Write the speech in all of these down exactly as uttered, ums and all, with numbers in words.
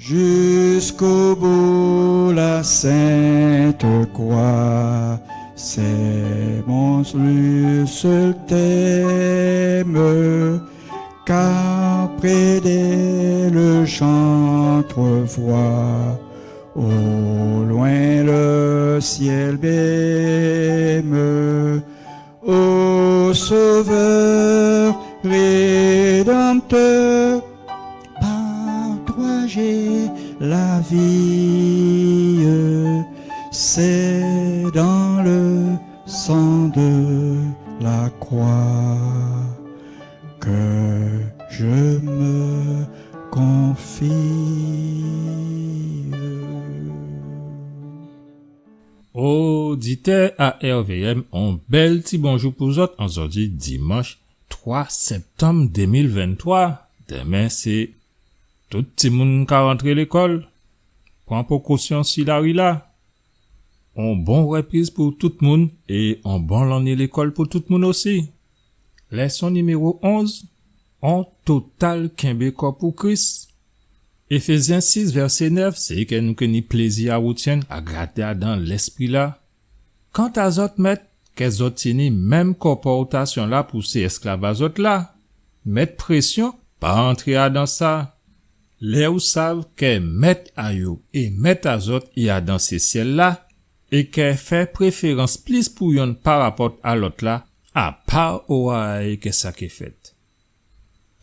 Jusqu'au bout la sainte croix, c'est mon seul thème, car près d'elle j'entrevois au loin le ciel même. Ô Sauveur rédempteur, par toi j'ai la vie, c'est dans le sang de la croix que je me confie. Oditè a R V M, on bèl ti bonjou pou zòt, an jòdi dimanch twa sèptanm dé mil venntwa. Dèmen sé tout timoun ka rantré lékòl. Pran pokosyon si lari-la. On bon rèpriz pou tout moun é on bon lanné lékòl pou tout moun osi. Lèson niméwo onz, on total kenbé kò pou Kris. Éfézyen sis vèsé nèf, sé kè nou ké ni plézi a woutyenn, a gadé adan Lèspri-la. Kanta zòt mèt, kè zòt tini menm konpòtasyon-la pou sé èsklav a zòt la. Mèt présyon, pa antré adan sa. Lè ou sav kè mèt a yo é mèt a zòt i adan sé syèl-la, é kè fè préférans plis pou yonn parapòt a lòt-la, a pa oray kè sa ké fèt.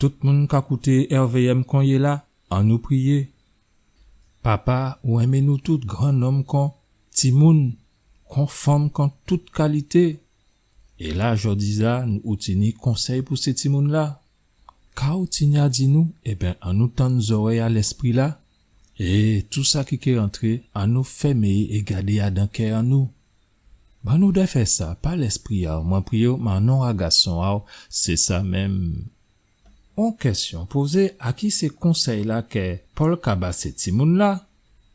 Tout moun ka kouté R V M konyéla, annou priyé. Papa, ou enmé nou tout, gran nonm kon timoun, kon fanm, kon tout kalité. É la, jòdi-la, ou tini konsèy pou sé timoun-la. Ka ou tini a di nou, ében, annou tann zòrèy a Lèspri-la, é tou sa ki ké rantré, annou fèmé é gadé adan kè an nou. Ban nou dè fè sa, pa Lèspri a'w, mwen priyé'w, an non a Gason a'w, sé sa menm. On kèsyon pozé, a ki sé konsèy-la kè Pòl ka ba sé timoun-la,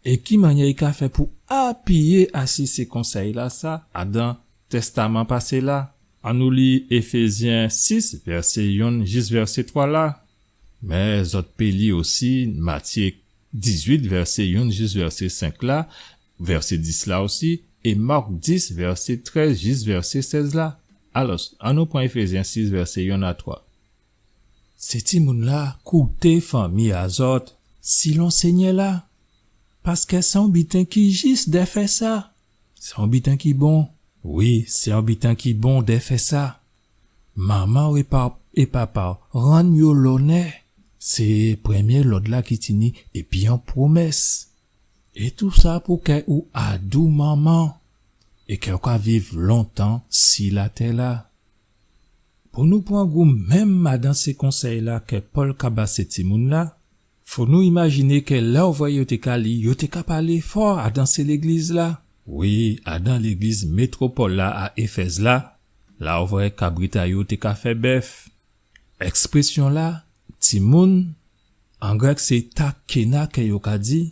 é ki mannyè i ka fè pou apiyé asi sé konsèy-lasa adan Tèstaman Pasé-la? Annou li Éfézyen sis, vèsé yonn jis vèsé twa la. Mé zòt pé li osi Matyé dizuit, vèsé yonn jis vèsé senk la, vèsé dis la osi, é Mak dis, vèsé trèz jis vèsé sèz la. Alò, annou pran Éfézyen sis, vèsé yonn a twa. Sé timoun-la, kouté fanmi a zòt, silon Sényè-la. Paskè sé on biten ki jis dè fè sa. Sé on biten ki bon. Wi, sé on biten ki bon dè fè sa. Manman é pa, é papa, rann yo lonnè. Sé prèmyé lòd-la ki tini, épi on pwomès. É tou sa pou kè ou adou manman. É kè ou ka viv lontan si latè-la. Pou nou pran gou menm adan sé konsèy-la kè Pòl ka ba sé timoun-la, fò nou imajiné kè lè ou vwè yo té ka li, yo té ka palé fò adan sé légliz-la. Wi, adan légliz métwopòl-la a Éfèz la, la ou vwè kabrit a yo té ka fè bèf. Èksprésyon-la, timoun, an grèk sé ta kena kè yo ka di,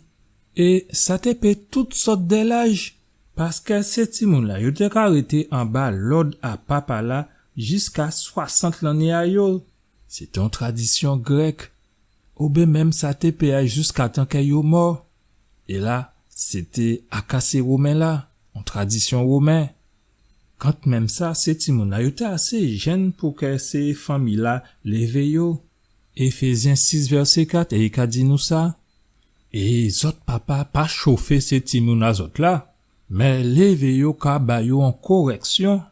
é sa té pé tout sòt dè laj, paskè sé timoun-la, yo té ka rété anba lòd a papa-la jiska swasant lanné a yo. Sé té on tradisyon grèk, oubyen menm sa té pé ay jiskatan kè yo mò. É la, sé té aka sé Women-la, on tradisyon women. Kantmenm sa, sé timoun-la, yo té asé jenn pou kè sé fanmi-la lévé yo. Éfézyen sis vèsé kat, é i ka di nou sa. É zòt papa, pa chofé sé timoun a zòt la, mé lévé yo ka ba yo on korèksyon,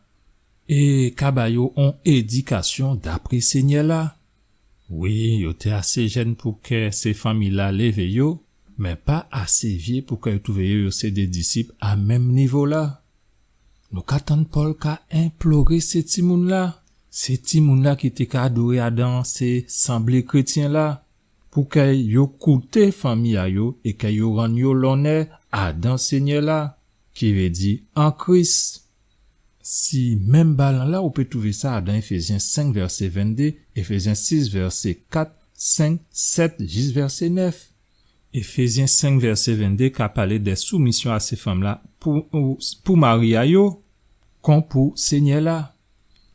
é ka ba yo on édikasyon dapré Sényè-la. Wi, yo té asé jenn pou kè sé fanmi-la lévé yo, mé pa asé vyé pou kè yo twouvé yo, yo sé dé disip a menm nivo-la. Nou ka tann Pòl ka enploré sé timoun-la, sé timoun-la ki té ka adoré adan sé sanblé krétyen-la, pou kè yo kouté fanmi a yo é kè yo rann yo lonnè adan Sényè-la, ki vé di an Kris. Si menm balan-la, ou pé twouvé sa adan Éfézyen senk vèsé venndé, Éfézyen sis vèsé kat, senk, sèt, jis vèsé nèf. Éfézyen senk vèsé venndé ka palé dè soumisyon a sé fanm-la pou, pou mari a yo, kon pou Sényè-la.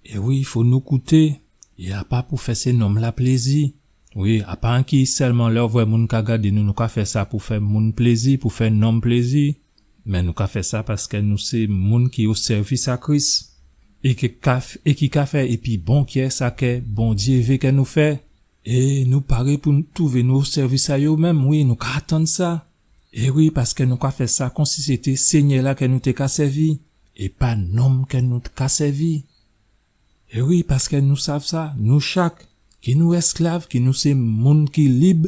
É wi, fò nou kouté, é a pa pou fè sé nonm-la plézi. Wi, a pa anki sèlman lè ou vwè moun ka gadé nou, nou ka fè sa pou fè moun plézi, pou fè nonm plézi. Mé nou ka fè sa paskè nou sé moun ki o sèvis a Kris. É ki ka f-, é ki ka fè épi bon kè sa kè Bondyé vé kè nou fè. É nou paré pou nou twouvé nou o sèvis a yo menm, wi, nou ka atann sa. É wi, paskè nou ka fè sa konsi sété Sényè-la kè nou té ka sèvi, é pa nonm kè nou ka sèvi. É wi, paskè nou sav sa, nou chak, ki nou èsklav, ki nou sé moun ki lib,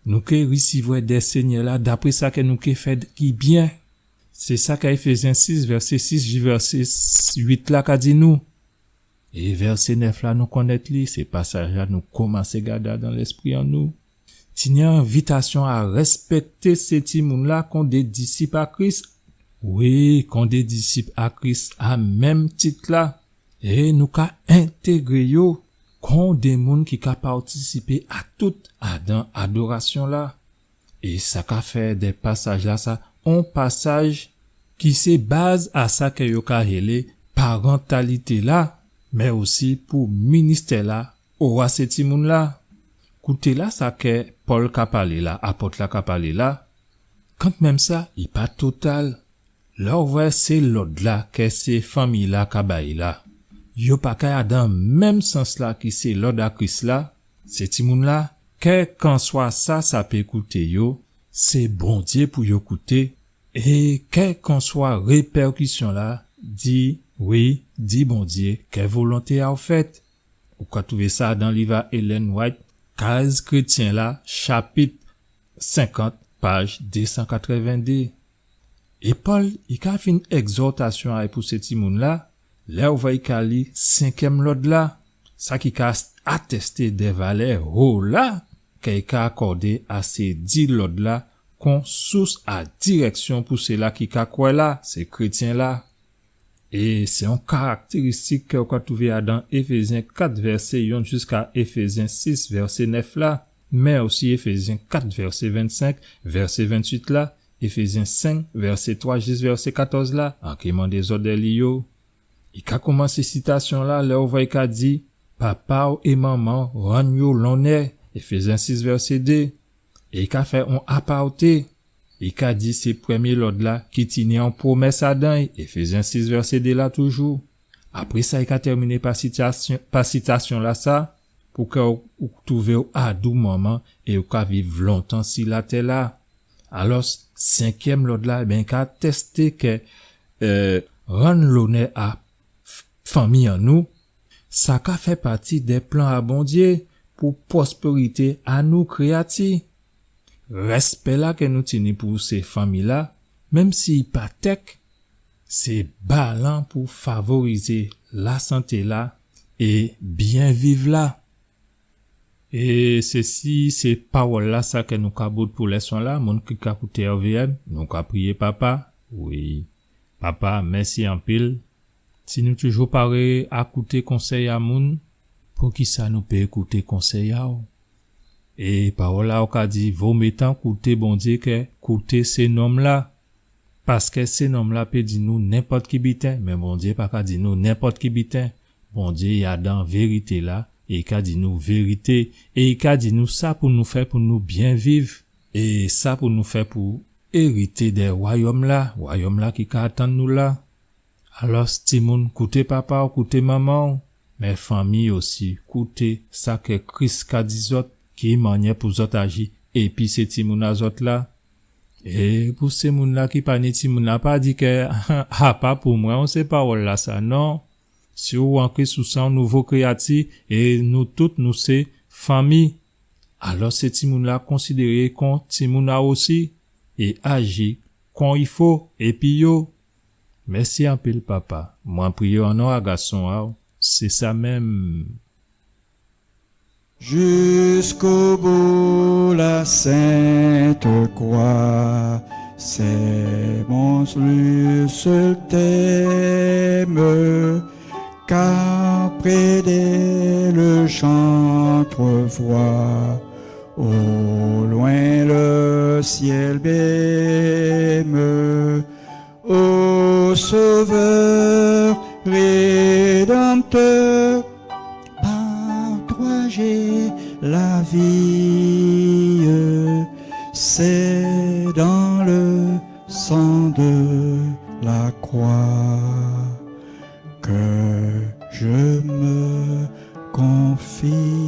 nou ké risivwè dè Sényè-la dapré sa kè nou ké fè ki byen. Sé sa kè Éfézyen sis, vèsé sis ji vèsé uit la ka di nou. É vèsé nèf la, nou konnèt li, sé pasaj-la nou komansé gadé adan lèspri an nou. Tini envitasyon a rèspèkté sé timoun-la kon dé disip a Kris. Wi, kon dé disip a Kris, a menm tit-la. É nou ka entégré yo kon dé moun ki ka patisipé a tout adan adorasyon-la. É sa ka fè dè pasaj-lasa on pasaj ki sé baz a sa kè yo ka rélé parantalité-la, mé osi pou ministè-la owa sé timoun-la. Kouté la sa kè Pòl ka palé la, apòt-la ka palé la, kantmenm sa, i pa total. Lè ou vwè sé lòd-la kè sé fanmi-la ka bay la, yo pa kay adan menm sans-la ki sé lòd a Kris la, sé timoun-la, kèlkanswa sa sa pé kouté yo, sé Bondyé pou yo kouté, é kèlkanswa répèkisyon-la, di wi, di Bondyé, kè volonté a'w fèt. Ou ka twouvé sa dan liv a Ellen White, Kaz krétyen-la, chapit senkant, paj dé san katrèvendé. É Pòl, i ka fin ègzòtasyon a'y pou sé timoun-la, lè ou vwè i ka li senkyèm lòd-la, sa ki ka atèsté dè valè ho la kè i ka akòdé a sé di lòd-la kon sous a dirèksyon pou séla ki ka kwè la, sé krétyen-la. É sé on karaktéristik kè ou ka twouvé adan Éfézyen kat vèsé yonn jiska Éfézyen sis vèsé nèf la, mé osi Éfézyen kat vèsé vennsenk, vèsé ventuit la, Éfézyen senk vèsé twa jis vèsé katòz la, an ké mandé zòt dè li yo. I ka koumansé sitasyon-la lè ou vwè i ka di, papa é manman, rann yo lonnè, Éfézyen sis vèsé dé. É i ka fè on apawté. I ka di sé prèmyé lòd-la ki tini on pwomès adan'y, Éfézyen sis vèsé dé la toujou. Apré sa, i ka tèminé pa sitasyon, pa sitasyon-lasa, pou kè ou, ou twouvé'w adou manman é ou ka viv lontan si latè-la. Alò, senkyèm lòd-la, ében, i ka atèsté kè, euh, rann lonnè a f-, fanmi an nou, sa ka fè pati dè plan a Bondyé pou pwospérité a nou kréyati. Rèspè-la kè nou tini pou sé fanmi-la, menm si i pa tèk, sé balan pou favorizé lasanté-la é byen viv la. É sé si sé pawòl-lasa kè nou ka bout pou lèson-la, moun ki ka kouté R V M, nou ka priyé Papa. Wi. Papa, mèsi anpil. Si nou toujou paré a kouté konsèy a moun, poukisa nou pé kouté konsèy a'w? É pawòl a'w ka di, vo myé tan kouté Bondyé kè kouté sé nonm-la. Paskè sé nonm-la pé di nou nenpòt ki biten, mé Bondyé pa ka di nou nenpòt ki biten. Bondyé i adan vérité-la, é i ka di nou vérité, é i ka di nou sa pou nou fè pou nou byen viv, é sa pou nou fè pou érité dè wayòm-la, wayòm-la ki ka atann nou la. Alò, timoun, kouté papa'w, kouté manman'w, mé fanmi osi, kouté sa kè Kris ka di zòt, ki mannyè pou zòt aji épi sé timoun a zòt la. É pou sé moun-la ki pa ni timoun-la, pa di kè, a pa pou mwen, on sé pawòl-lasa, non. Si ou an Kris, ou sé on nouvo kréyati, é nou tout, nou sé fanmi. Alò, sé timoun-la konsidéré kon timoun a'w osi, é aji kon i fo épi yo. Mèsi anpil, Papa. Mwen priyé an non a Gason a'w. Sé sa menm. Jusqu'au bout la sainte croix, c'est mon seul thème, car près d'elle j'entrevois au loin le ciel même. Ô Sauveur Rédempteur, par toi j'ai la vie, c'est dans le sang de la croix que je me confie.